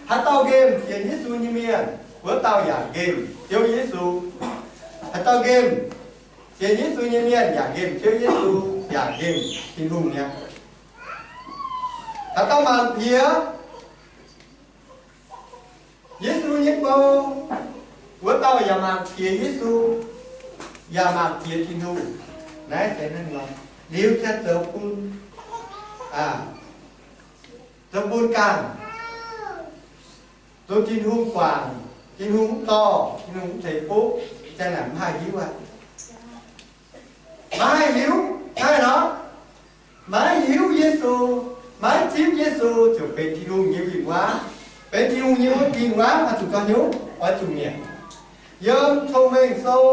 Haaix dauh nqemh sienx Yesu nyei mienh, wuov dauh yaac nqemh Ziouv Yesu. Haaix dauh nqemh sienx Yesu nyei mienh yaac nqemh Ziouv Yesu, yaac nqemh Tin-Hungh mi'aqv. Haaix dauh mangc piex Yesu nyei bou, wuov dauh yaac mangc piex Yesu, yaac mangc piex Tin-Hungh. Naaiv se hnangv nor. Liuz ziouc zoux bun, zoux bun ganh zoux Tin-Hungh guangc, Tin-Hungh mv dorh, Tin-Hungh mv ceix fuqv, ziang naaic mv haih hiuv aqv. Maiv haih hiuv, naaiv nor, maiv hiuv Yesu, maiv zipv Yesu ziouc benx Tin-Hungh nyei win-wangv, benx Tin-Hungh nyei wuov dingh wangv, oix zuqc zoux hnyouv, oix zuqc mietc. Yiem Cong-Mengh Sou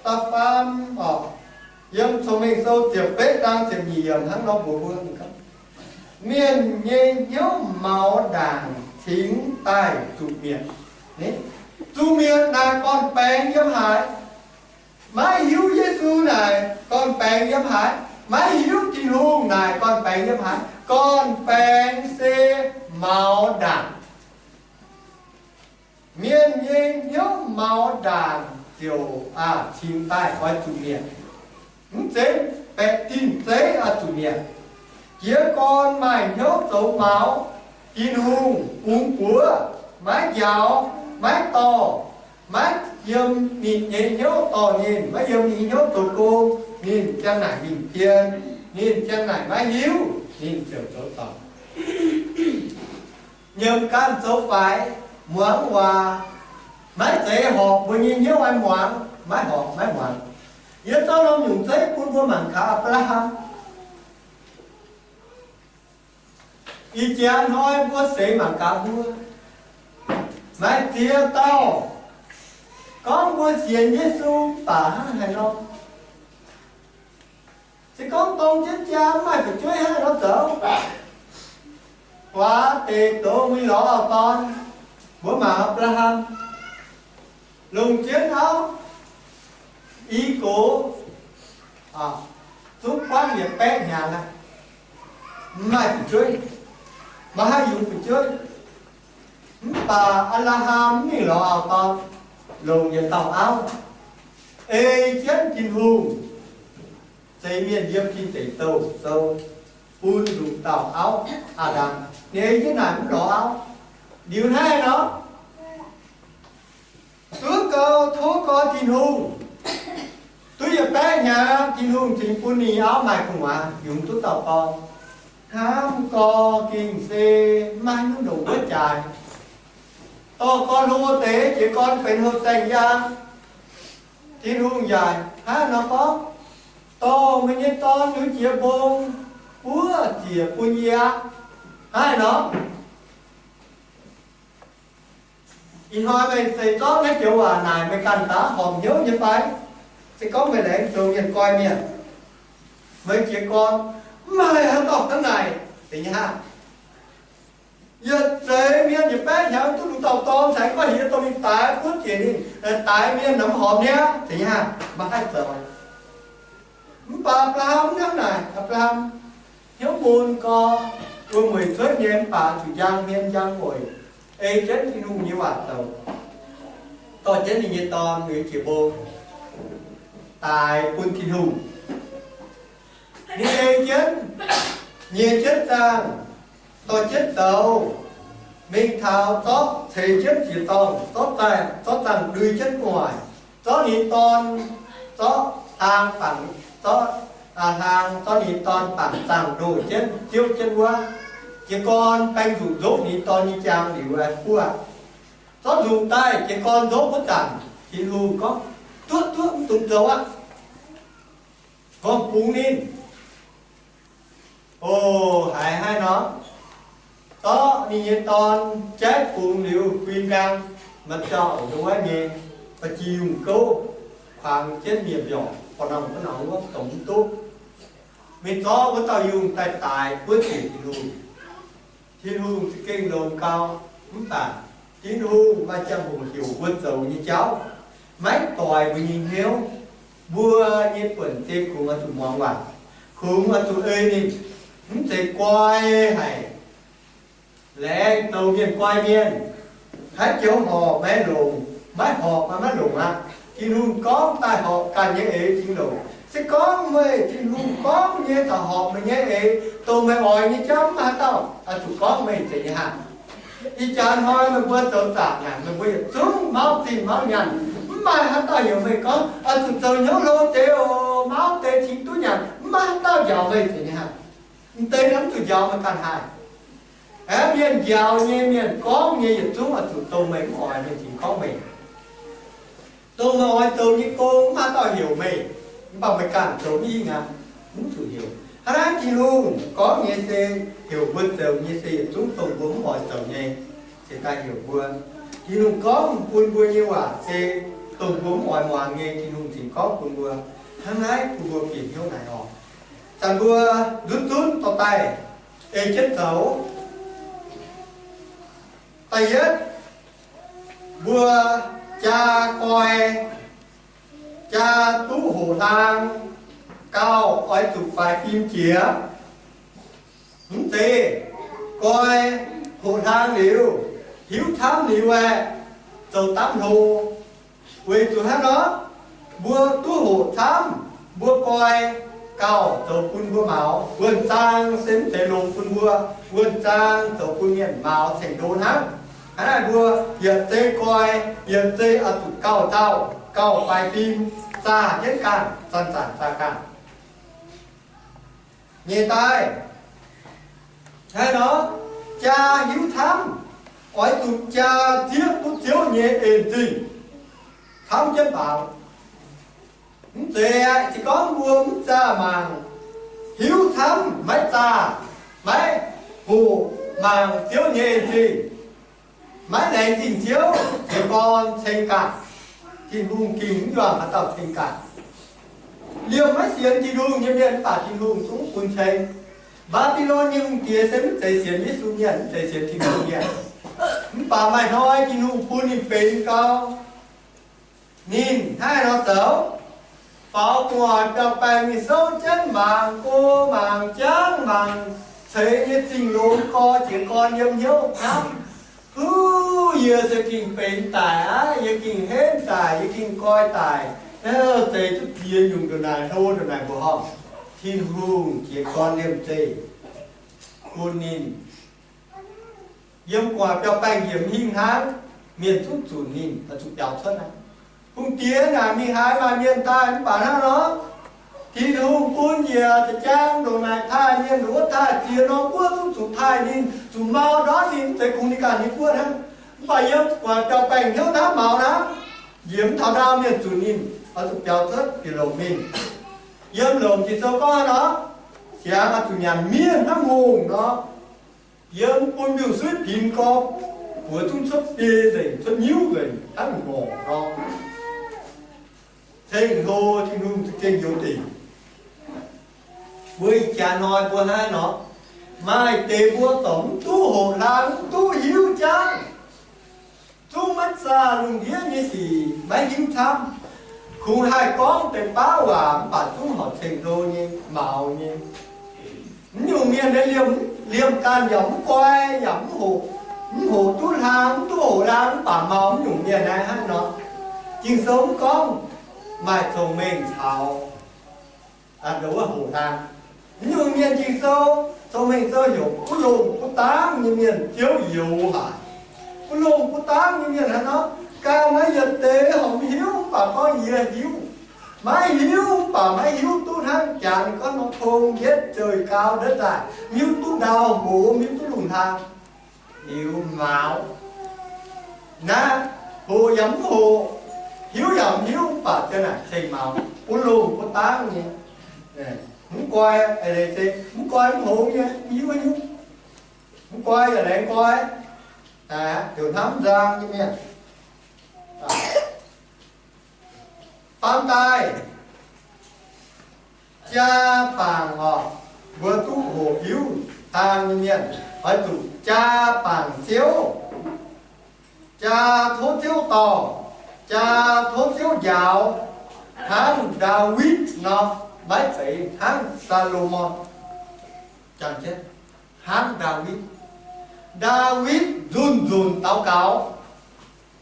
da'faam, orqc, yiem Cong-Mengh Sou ziepc betv zaang ziepc nyeic yiemc hnangv nor mbuox mbuo, mienh nyei hnyouv maux ndaangc cingx daaih zuqc mietc. Zuqc mietc naaic gorn-baengx yiem haaix? Maiv hiuv Yesu naaic gorn-baengx yiem haaix? Maiv hiuv Tin-Hungh naaic gorn-baengx yiem haaix? Gorn-baengx se maux ndaangc. Mienh nyei hnyouv maux ndaangc ziouc, aa, cingx daaih oix zuqc mietc. Mv zeiz baeqc dinh zeiv oix zuqc mietc. Jiez gorn maaih hnyouv zoux maux, Tin-Hungh bungx buoz, maiv njaaux, maiv dorh, maiv yiem ninh nyei hnyouv dorh ninh, maiv yiem ninh nyei hnyouv zoux gong, ninh ziang naaic mingh pien, ninh ziang naaic maiv hiuv, ninh ziouc zoux dorngc. Nyiemc ganh zoux faix, muangx waac, maiv zeiz horpc mbuo nyei hnyouv oix muangx, maiv horpc, maiv muangx. Yie zorqv norm nyungc zeiv bun mbuo mangc gaax Apc^laa^ham. Ih jaax hnoi mbuo seix mangc gaax mbuo, maaih ziex dauh gorngv mbuo sienx Yesu mv baac hnangv haaix nor, se gorngv dorng jienv jaa mv maaih fu'jueiv hnangv haaix nor zoux. Guaax deix douz mingh lorz auv-dorn. Mbuo mangc Apc^laa^ham, longc jienv auv i gox, zungv buangv yietc baeqv hnyangx aqv, mv maaih fu'jueiv, maiv haih yungz fu'jueiv. Mv baac Apc^laa^ham mv mingh lorz auv-dorn, longc yietc dauh auv, ei jienv Tin-Hungh, zeix mienh yiem Tin Deic Douh Sou bun nduqc dauh auv, Aa^ndam. Ninh ei jienv naaic mv lorz auv. Liuz hnangv nor, duqv gau tov gorx Tin-Hungh, duqv yietc baeqv hnyangx Tin-Hungh cingx bun ninh auv maaih gu'nguaaz, yungz duqv dauh dorn. Hnamv gorx gengh se maiv haaix nyungc ndongc wuov jaaix. Dorh gorn hlo deix, jiez gorn benx hlo saeng-yaang. Tin-Hungh yaac hnangv nor gorngv, dorh meih nyei dorn liuz jiex mbong, wuov ziec bun yie aqv. Hnangv nor, ih hnoi meih se zorqv naaiv joux waac naaic, meih ganh daav horpc hnyouv nyei fai? Se gorngv meih laengz zoux mienh goiv mienh, meih jiex gorn, mv maaih haaix dauh hnangv naaic, zeiz nyei hnangv. Yietc zeix mienh yietc baeqv hnyangx duqv nduqc dauh dorn, cingx gorngv heuc yie dorh mingh daix buov ziec ninh, daix mienh nor mv horpc niaa, zeiz nyei hnangv, maiv haih zoux. Mv baac Apc^laa^ham mv hnangv naaic. Apc^laa^ham hnyouv mun gorx, wuom-mueic cuotv nyei mv baac zuqc njang hmien njang mueic, ei jienv Tin-Hungh nyei waac zoux, dorh jienv ninh nyei dorn liuz jiex mbong daix bun Tin-Hungh. Ninh ei jienv, nyiex jienv zaangh, dorh jienv douz, mingh taux zorqv, ceix jienv ziex dorngh, zorqv zaangh, zorqv zaangh ndui jienv gu'nguaaic, zorqv ninh dorn, zorqv hlang bangc, zorqv, aa, hlang, zorqv ninh dorn bangc zaangh ndoh jienv, ziouv jienv wuov. Jiez gorn baeng nzuqc nzopv ninh dorn nyei jaang liuz, buov. Zorqv nzuqc daaih, jiez gorn nzopv wuov zanc, Tin-Hungh gorngv, duqv, duqv, mv dungx zoux aqv. Gorngv bungx ninh. O, haiz haaix nor, zorqv ninh nyei dorn jaiv bungx liuz, guin nqaang, maaih jauv-louc wuov nyei, ba'gi yungh gouv, kuangx jienv mienh mbiorngc, ba'nangc ba'nangc wuov, dongh mv duqv. Mingh zorqv wuov dauh yungh daaih daix buov ziec Tin-Hungh. Tin-Hungh za'gengh longx gau, mv baac Tin-Hungh maaih ziangh hoc heuc mbuo zoux nyei jauv, maiv doix mbuo nyei hnyouv. Mbuo nyei buonc se kungx oix zuqc muangx waac, kungx oix zuqc ei ninh, mv zeiz guai haic. Laengz zoux mienh guai mienh, haaix joux horpc maiv longc, maiv horpc maiv longc aqv. Tin-Hungh gorngv daaih horpc ganh nyei eix cingx longc. Se gorngv meih Tin-Hungh gorngv nyei taux horpc meih nyei eix, dongh meih oix nyei jauv, mv maaih haaix dauh oix zuqc gorngv meih zeiz nyei hnangv. Ih jaax hnoi meih mbuo zoux zaangc naaic, meih mbuo yietc zungv mauv zinh mauv nyaanh, mv maaih haaix dauh heuc meih gorngv oix zuqc zoux hnyouv hlo deix oc, mauv deix cingx duqv nyanc, mv maaih haaix dauh njaaux meih zeiz nyei hnangv. M'deix naaiv mv zuqc njaaux meih ganh haih. Aeqv, mienh njaaux nyei, mienh gorngv nyei yietc zungv oix zuqc dongh meih mv oix mienh cingx gorngv meih. Dongh meih oix zoux nyei gong mv maaih dauh heuc meih, mv baac meih ganh zoux mv hingh aqv, mv zuqc heuc. Hnangv naaiv Tin-Hungh gorngv nyei se heuc mbuo zoux nyei se yietc zungv dongh mbuo mv oix zoux nyei, se daaih heuc mbuo. Tin-Hungh gorngv bun mbuo nyei waac se dongh mbuo mv oix muangx nyei, Tin-Hungh cingx gorngv bun mbuo. Hnangv naaiv bun mbuo bieqc hnyouv naaic oc. Zanc mbuo nzunc nzunc dorh daaih ei jienv zoux. Da'yietv, mbuo jaa goi, jaa duqv hoqc hlang gauh oix zuqc faix fim jiex. Mv zeiz goi hoqc hlang liuz, hiuv camv liuz aeqv, zoux dapv hlo. Weic zuqc hnangv nor, mbuo duqv hoqc camv, mbuo goi gauh zoux bun mbuo maux. Wuonh zaang se mv zeiz longx bun mbuo, wuonh zaang zoux bun mienh maux ceng-ndo hnangv. Hnangv naaic mbuo yietc zei goi, yietc zei oix zuqc gauh nzauh, gauh faix fim, zaah jienv ganh, zanc-zanc zaah ganh. Nyei daaih, hnangv nor, jaa hiuv camv, oix zuqc jaa zieqv duqv Ziouv nyei en-zingh camv jienv baaux. Mv zeiz aqv, se gorngv mbuo mv zaah mangc, hiuv camv maiv zaah, maiv hoqc mangc Ziouv nyei en-zingh, maiv laengz zingh Ziouv jiez gorn ceng ganh, Tin-Hungh gengh mv yuangh haaix dauh ceng ganh. Liemh maiv sienx Tin-Hungh nyei mienh mv baac Tin-Hungh zungv bun ceng. Mbaa^mbi^lon nyei hungh diex se mv zeiz sienx Yesu mienh, mv zeiz sienx Tin-Hungh mienh, mv baac maaih hnoi Tin-Hungh bun ninh benx gau. Ninh haih nor zoux, faaux gu'nguaaic biauv-baengh mingh souv jienv mangc go, mangc jangv, mangc ceix nyei zingh longx gorx jiez gorn yiem hnyouv hnamv, Huv, yie se gengh benx daic aqv, yie gengh henv daic, yie gengh goi daic, naaiv zeix duqv ziex nyungc ndongc naaic hlo ndongc naaic mbuoqc horngh. Tin-Hungh jiez gorn liemh zeih bun ninh yiem gu'nguaaic biauv-baengh njiec mv hingh hnangv, mienh zungv zunc ninh, oix zuqc biaux cuotv aqv. Hungh diex naaic mingh haaix maaih mienh taaih mv baac hnangv nor, Tin-Hungh bun njiec za'jang ndongc naaic taaih mienh, wuov taaih ziex norm guoqv zungv zuqc taaih ninh, zuqc mau ndortv ninh, zeiz kungx ninh ganh nyei guoqv hnangv. Mv baac yiem gu'nguaaic biauv-baengh hnyouv hnamv maux hnangv, njiec mv taux ndau mienh zunc ninh, oix zuqc biaux cuotv bieqc lomc mingh. Yiem lomc Ging-Sou gorngv nor, siangx oix zuqc nyanc mienh hnangv ngongh nor. Yiem bun mbiungc-suiv pinx gorx, buoz zungv cuotv biei nzengc, cuotv nyiuv nzengc hnangv ngorc nor. Ceng-hlo Tin-Hungh za'gengh youz dingc. Mbuo ih jaax hnoi mbuo hnangv nor, maaih deix mbuo zorc mv duqv hoqc hlang, mv duqv hiuv jangv, zungv maiv zaah lungh ndiev nyei sic, maiv hiuv camv. Kungx haih gorngv deix baav waac mv baac zungv horpc ceng-hlo nyei, maux nyei. Mv nyungc mienh naaiv liemh, liemh ganh yaac mv goi, yaac mv hoqc, mv hoqc duqv hlang, mv duqv hoqc hlang mv baac maux. Mv nyungc mienh naaiv hnangv nor, Ging-Sou mv gorngv maaih cong-mengh caux wuov hoqc hlang. Mv nyungc mienh Ging-Sou, cong-mengh Sou heuc buv longh buv dangv nyei mienh Ziouv youx haic. Buv longh buv dangv nyei mienh hnangv nor, ganh naaiv yietc deix horpc mv hiuv mv baac gorngv yie hiuv, maiv hiuv mv baac maiv hiuv duqv hnangv. Jaax ninh gorngv nor, tong yietv zeih gau ndiev daaih, mv hiuv duqv ndau hoz, mv hiuv duqv lungh hlang, liuz maux. Naaiv hoqc yaac mv hoqc, hiuv yaac mv hiuv, mv baac ziang naaic ceng maux, buv longh buv dangv nyei. Mv goi, mv goi mv hngongx nyei, mv hiuv, mv goi yaac laengz goi, heuc hnamv nzang nyei mienh. Faam daaih, jaa bangc orqc, mbuo duqv hoqc hiuv hlang nyei mienh oix zuqc jaa bangc Ziouv, jaa tov Ziouv dorh, jaa tov Ziouv njaaux, hnangv Ndaawitv nor, maiv zeiz hnangv Saa^lo^morn. Hnangv Ndaawitv. Ndaawitv nzunc nzunc daux gaux.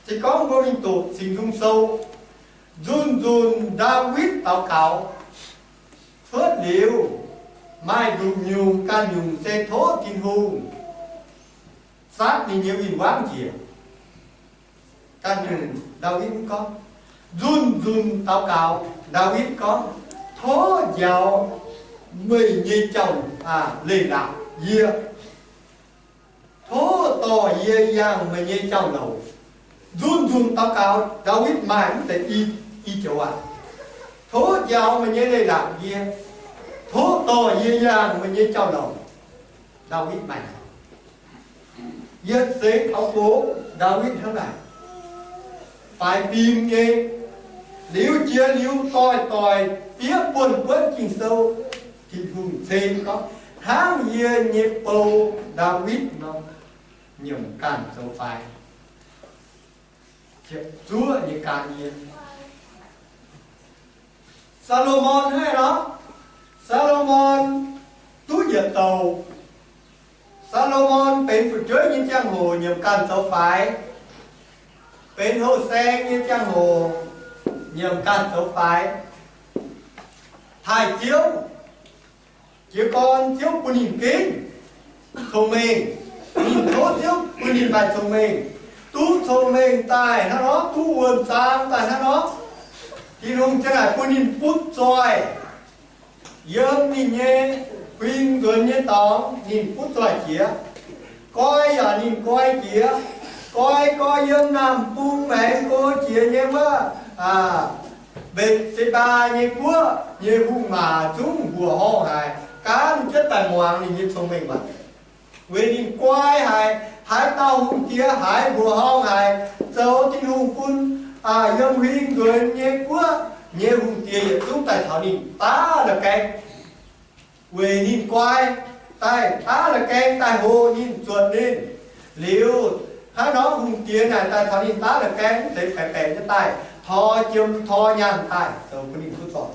Se gorngv mbuo mingh doqc Singx Nzung Sou, nzunc nzunc Ndaawitv daux gaux cuotv liuz, maaih nduqc nyungc ganh nyungc se tov Tin-Hungh zatv ninh nyei win-wangv njiec. Ganh nyungc Ndaawitv mv gorngv, nzunc nzunc daux gaux, Ndaawitv gorngv, tov njaaux meih nyei jauv-louc, leiz-latc yie. Tov dorh yie yangh meih nyei jauv-louc. Nzunc nzunc daux gaux, Ndaawitv maaih mv deix i, i joux waac. Tov njaaux meih nyei leiz-latc yie. Tov dorh yie yangh meih nyei jauv-louc. Ndaawitv maaih, yietc seix taux gox Ndaawitv hnangv naaic, faix fim nyei, liuz jiex liuz doix-doix bieqc buonv-buonv Ging-Sou, Tin-Hungh ceng gorngv, hnangv yie nyei bou Ndaawitv nor, nyiemc ganh zoux faix, ziepc zuoqv nyei gan yie. Saa^lo^morn hnangv nor, Saa^lo^morn duqv yietc douc. Saa^lo^morn benx fu'jueiv nyei ziangh hoc nyiemc ganh zoux faix, benx houh saeng nyei ziangh hoc nyiemc ganh zoux faix, taaih Ziouv. Jiez gorn Ziouv bun ninh ginv cong-mengh. Ninh tov Ziouv bun ninh maaih cong-mengh, duqv cong-mengh daaih hnangv nor, duqv wuonh zaang daaih hnangv nor, Tin-Hungh ziang naaic bun ninh butv zoih. Yiem ninh nyei huing nzuonx nyei dorngx ninh butv zoih jiex. Goiv yaac ninh goiv jiex. Goiv, goiv yiem naamh bung maengx go jiex nyei wuov, Mbetc^se^mbaa nyei guoqv nyei hungh maac zungv mbuoqc horngh haic, gaanv jienv daaih muangx ninh nyei cong-mengh waac. Weic ninh guai haic, haaix dauh hungh diex haiz mbuoqc horngh haic, zoux Tin-Hungh bun yiem huing nzuonx nyei guoqv nyei hungh diex yietc zungv daaih caux ninh daav la'gaeng. Weic ninh guai, daaih daav la'gaeng daaih hoqc ninh, zuotc ninh. Liuz hnangv nor hungh diex naaic daaih caux ninh daav la'gaeng, mv zeiz baeqc baeqc nyei daaih, tor jiem tor nyaanh daaih zoux bun ninh duqv zoih.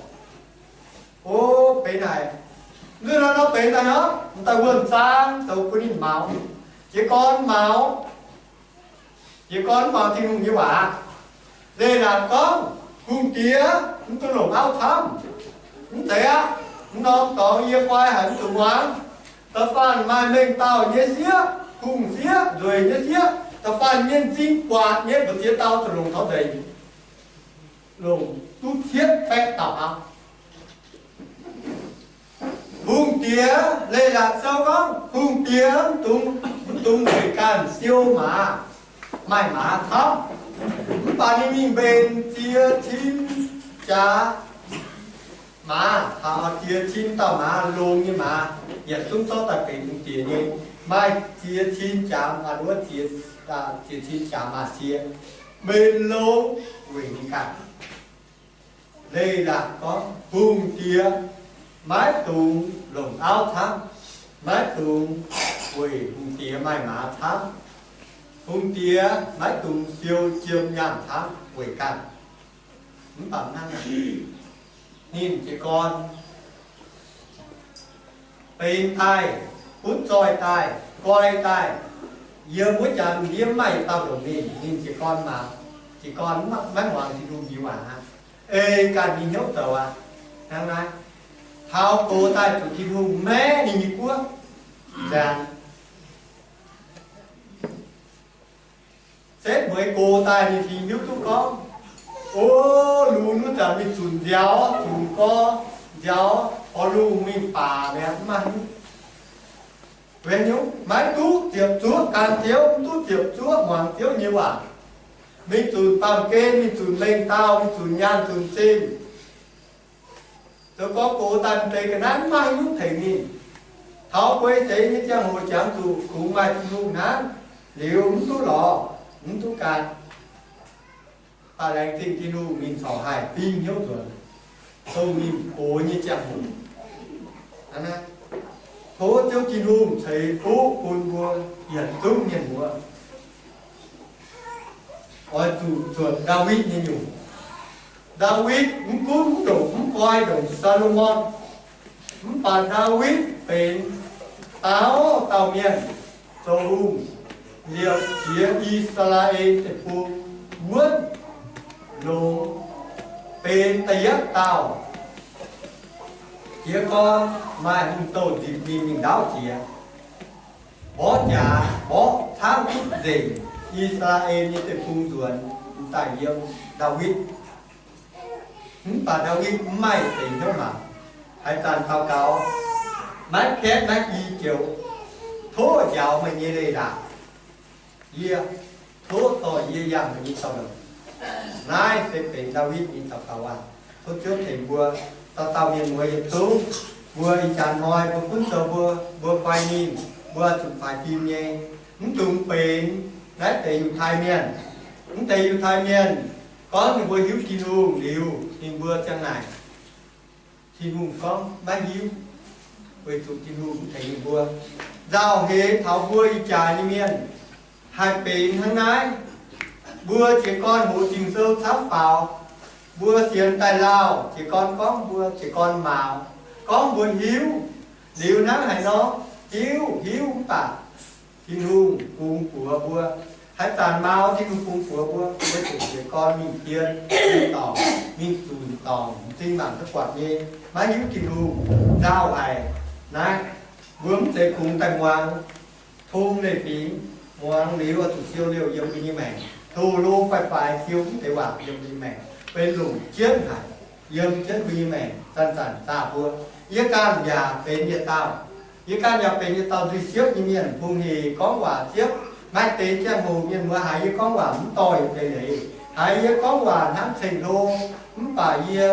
O, benx naaic, nzuih nor nor benx daaih nor, m'daaih wuonh zaang zoux bun ninh maux. Jiez gorn maux, jiez gorn mv muangx Tin-Hungh nyei waac. Leiz-latc gorngv, hungh diex mv duqv longc auv camv. Mv zeiz aqv. Mv norm dorngx yie guai haic mv zuqc muangx. Da'faanh maaih mengh dauh nyei sieqv, hungh sieqv, nzueic nyei sieqv, da'faanh mienh m'zing buatc nyei mbu'ziex dauh zuqc longc taux nzengc, longc duqv cietv baeqv dauh auv. Hungh diex, Leiz-Latc Sou gorngv hungh diex mv dungx, mv dungx weic ganh siou maaz, maaih maaz camv. Mv baac ninh mingh mbenc ziex cin jaax maaz, caux ziex cin dauh maaz, longx nyei maaz, yietc zungv zorqv daaih benx hungh diex nyei. Maaih ziex cin jaax, wuov ziex, ziex cin jaax maaz-sie, mbenc longx weic ninh ganh. Leiz-Latc gorngv hungh diex maiv dungx longc auv camv, maiv dungx weic hungh diex maaih maaz camv. Hungh diex maiv dungx siou jiem nyaanh camv weic ganh. Mv baac hnangv naaic, ninh jiez gorn benx daaih, butv zoih daaih, goiv daaih, yiem wuov jaax lungh ndiev maiv maaih dauh ndongc ninh. Ninh jiez gorn maaz, jiez gorn maiv muangx Tin-Hungh nyei waac aqv. Ei ganh nyei hnyouv zoux aqv. Hnangv naaiv, taux gox daaih zuqc Tin-Hungh maeqv ninh nyei guoqv nzaanx. Setv mueiz gox daaih ninh fingx hiuv duqv gorngv, o, lungh wuov zanc mingh zunc nziaaux, zunc gorx nziaaux, oix lungh mingh baac mi'aqv, mv maaih hiuv. Weic haaix nyungc? Maiv duqv ziepc zuoqv gan Ziouv, mv duqv ziepc zuoqv muangx Ziouv nyei waac. Mingh zunc baamh gen, mingh zunc mengh dauh, mingh zunc nyaanh zunc zinh. Zoux gorx gox daaih m'deix ga'naaiv mv maaih haaix nyungc tengx ninh. Taux bueix seix nyei ziangh hoc jangx zuqc kungx maaih Tin-Hungh hnangv, liuz mv duqv lorz, mv duqv gan. Mv baac laengz zingh Tin-Hungh ninh corc haih fingx hnyouv nzuonx, dongh ninh gox nyei ziangh hoc. Hnangv naaiv, tov Ziouv Tin-Hungh ceix fuqv bun mbuo yietc zungv mienh muoz. Oix zuqc zuotc Ndaawitv nyei nyungc. Ndaawitv mv gunv mv ndongc mv koi ndongc Saa^lo^morn, mv baac Ndaawitv benx daauh dauh mienh zoux hungh, liepc jiex I^saa^laa^en Deic-Bung wuonv longx, benx da'yietv dauh jiez gorn maaih hungh douh nzipc ninh mingh ndaauv jiex. Mborqv jaax, mborqv camv duqv nzengc I^saa^laa^en nyei deic-bung nzuonx daaih yiem Ndaawitv. Mv baac Ndaawitv mv maaih deix hnyouv mangc. Haaix zanc daux gaux, maiv ketv naaiv i joux, tov njaaux meih nyei leiz-latc. Yie, tov dorh yie yangh meih nyei zaux-ndoqc. Naaiv se benx Ndaawitv nyei daux gaux waac. Tov Ziouv tengx mbuo dauh dauh mienh muoz yietc zungv. Mbuo ih jaax hnoi mbuo gunv zoux mbuo, mbuo guai mingh, mbuo zuqc faix fim nyei. Mv dungx benx naaiv deix Yiutai Mienh. Mv deix Yiutai Mienh gorngv ninh mbuo hiuv Tin-Hungh liuz, ninh mbuo ziang naaic, Tin-Hungh gorngv maiv hiuv, weic zuqc Tin-Hungh mv tengx ninh mbuo. Nzauh heix taux mbuo ih jaax nyei mienh haih benx hnangv naaiv. Mbuo jiez gorn hoqc Ging-Sou camv faaux, mbuo sienx daaih lauh, jiez gorn gorngv mbuo, jiez gorn mauz, gorngv mbuo hiuv. Liuz hnangv haaix nor, hiuv, hiuv mv baac Tin-Hungh bungx buoz mbuo. Haaix zanc mauz Tin-Hungh bungx buoz mbuo, mbuo zuqc jiez gorn mingh tien, mingh dorngc, mingh zunc dorngc, m'zing mangc duqv buatc nyei, maiv hiuv Tin-Hungh nzauh haic. Naaiv, mbuo mv zeiz kungx daaih muangx tong leiz-fingx, muangx liuz oix zuqc siou liouh yiem mbuo nyei maengc. Doz-lo faix-faix siou mv deix waac yiem mbuo nyei maengc, benx longc jienv haic, yiem jienv mbuo nyei maengc, zanc-zanc zaah mbuo. Yie ganh yaac benx yietc dauh. Yie ganh yaac benx yietc dauh nzuih siepv nyei mienh, hungh hec gorngv waac siepv. Maaih deix ziangh hoc mienh muoz haiz yie gorngv waac mv dorh yietc deix leiz, haiz yie gorngv waac hnangv ceng-hlo, mv baac yie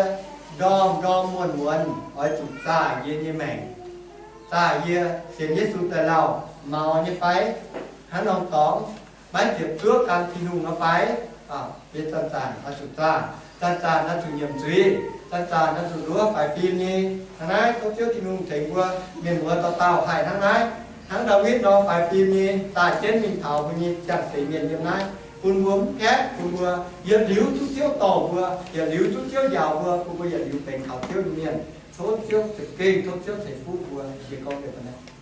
ndorm-ndorm muonz-muonz oix zuqc zaah yie nyei maengc, zaah yie sienx Yesu daaih lauh maux nyei fai hnangv norm dorngx, maiv ziepc zuoqv gan Tin-Hungh nor fai? Yie zanc-zanc oix zuqc zaah, zanc-zanc oix zuqc nyiemc zuiz, zanc-zanc oix zuqc nduov faix fim nyei. Hnangv naaiv tov Ziouv Tin-Hungh tengx mbuo mienh muoz dauh dauh haih hnangv naaiv, hnangv Ndaawitv nor faix fim nyei, zaah jienv mingh taux mbuo nyei ziangh seix mienh yiem naaiv, bun mbuo mv gaeqv, bun mbuo yietc liuz duqv Ziouv dorh mbuo, yietc liuz duqv Ziouv njaaux mbuo, bun mbuo yietc liuz benx kaux Ziouv nyei mienh. Tov Ziouv za'gengh, tov Ziouv ceix fuqv mbuo. Yie gorngv deix daaih naaiv.